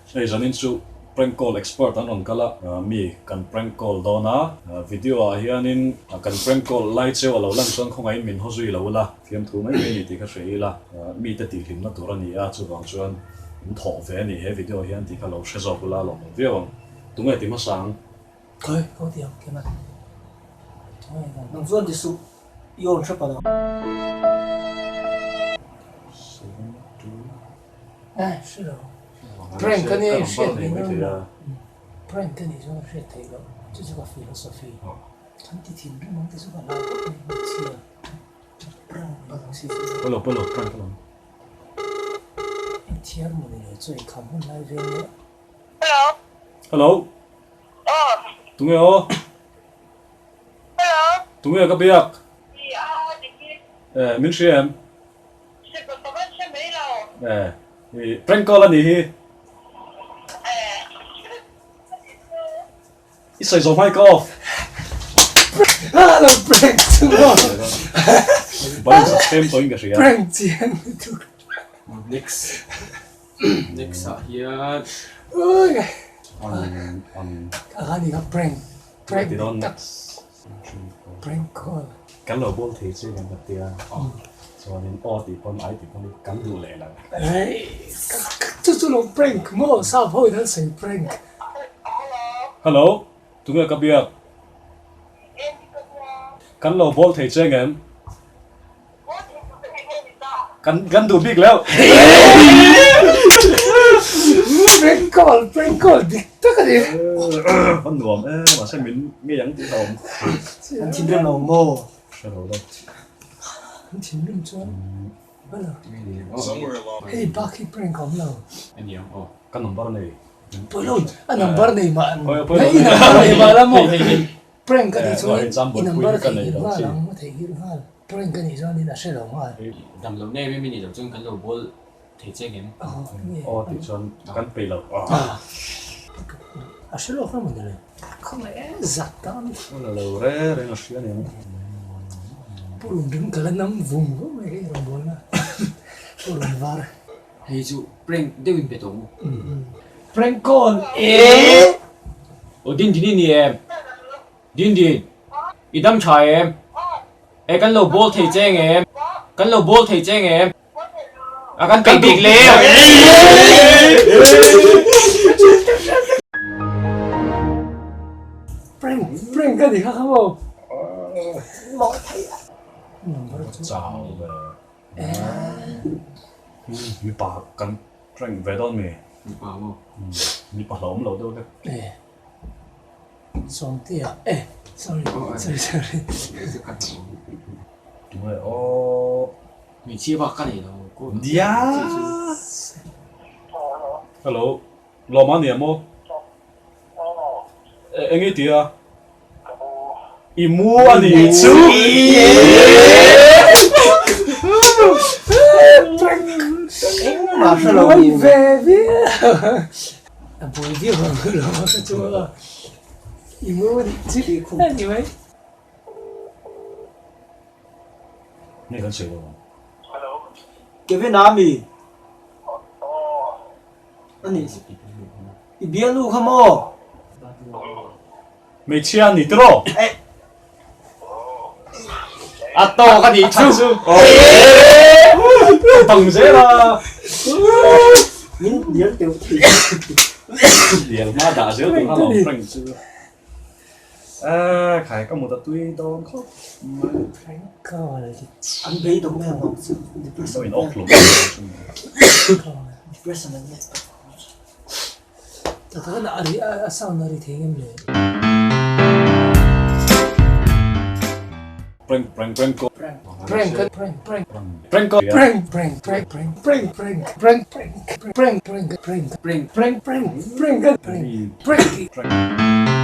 Hei zanin chu prank call expert an rawn kal a, mi kan prank call dawn a, video ah hianin kan prank call lai cheu a lo lan chuan khawngaihin min haw zui lo ula, fiamthu mai mai a ni tih kha hre ila, mite tihhlimna tur a ni a, chuvang chuan in thawh ve a ni he video hian tih kha lo hre zawk ula a lawmawm viau ang. Tunge ti hmasa ang? Khawi, khawi ti ang Kemal. Tunge kan. Nang chuan ti suh, i awn hrep a lo. Eh, hre lo. Prank a nia i hriat mai dawn lo. Prank a nih chuan a hriat theih loh. Chu chu ka philosophy. Kan ti thinrim ang ti chu ka hlau khawp mai hmeichhia. Prank ang si chu. Pawilo pawilo prank alawm. Inthiar maw ni lo chu inkham hun lai vel nia. Hello. Hello. Aw. Tunge aw? Hello. Tunge ka biak? I a dik i. Eh, min hria em? Hre ka ka van hre mai lo. Eh, i prank call a nih hi. Eh. I sawi zawh hmai ka off. Ah, lo prank chu maw. Balance a tlem tawhin ka hria. Prank chiang lutuk. Next. Next ah hian. On on. Ka kha ni ka prank. Prank Ti dawn tak. next. Prank call. Kan lo bawl thei che kan ka tia. Chuanin aw tih pawn ai tih pawn kan duh leh lo. Chu chu lo prank maw sap ho in an sawi prank. Hello. Tunge ka biak? Kan lo bawl thei che ngem? Kan kan duh bik leuh. Prank call prank call dik tak a ni. A nuam e mahse min ngei ang tih hlauhawm. An thinrim lo maw? Hre lo deuh. An thinrim chuan bala. Hei bak hi prank a awm lo. Ka number nei. Pawi lo a number nei mah hei i number nei mah la maw. Prank a nih chuan i number a theihnghilh nghal ang a theihnghilh nghal. Prank a nih chuan in a hre lo nghal. Dam loh na em em i nih loh chuan kan lo bawl thei che ngem? Aw tih chuan kan peih lo. A hre lawk emaw ni le? Khawngaih e zak ta ani. Aw la lo re reng a hria aniang. Purun ring ka la nam vung vung mai hei rawn bawl na. Purun var. Hei chu prank deuh in pe tawh mu. Prank call e. Aw Dindin i ni em? Dindin, i dam tha em? E kan lo bawl thei che ngem? Kan lo bawl thei che ngem? A kan peih bik le! Prank, prank ka ni kha kha maw? Chau ve. Mipa kan prank ve dawn mi? Mipa maw? Mipa hlauhawm lo deuh hlek. Sawmtea eh sorry sorry sorry. Tunge aw. Hmeichhia bak ka nei lo ko. Dia. Hello. Lawma nia maw? Eng i tia? I mu a ni chu. Engmah hre lo. Mawi ve viau. A buai viau ang lo a ka chu a i mu a nih chu a ni mai. Nge kan sawi lo ang. Kevin a mi? A nih i bialnu kha maw? Hmeichhia a ni tiraw? A tawk a nih chu. Bang zel a. Min dial teuh thei. Dial hma dah zel tur kha lo prank chu. Eh khai ka mut a tui dawn khawp mai. Prank call. An beidawng mai ang chu. Depression. In awk hlum. Depression an nei. Tak tak a ri a sound a ri thei ngem le. Prank prank prank ko. Prank prank prank prank prank ko. Prank prank prank prank prank prank prank prank prank prank prank prank prank prank prank prank prank.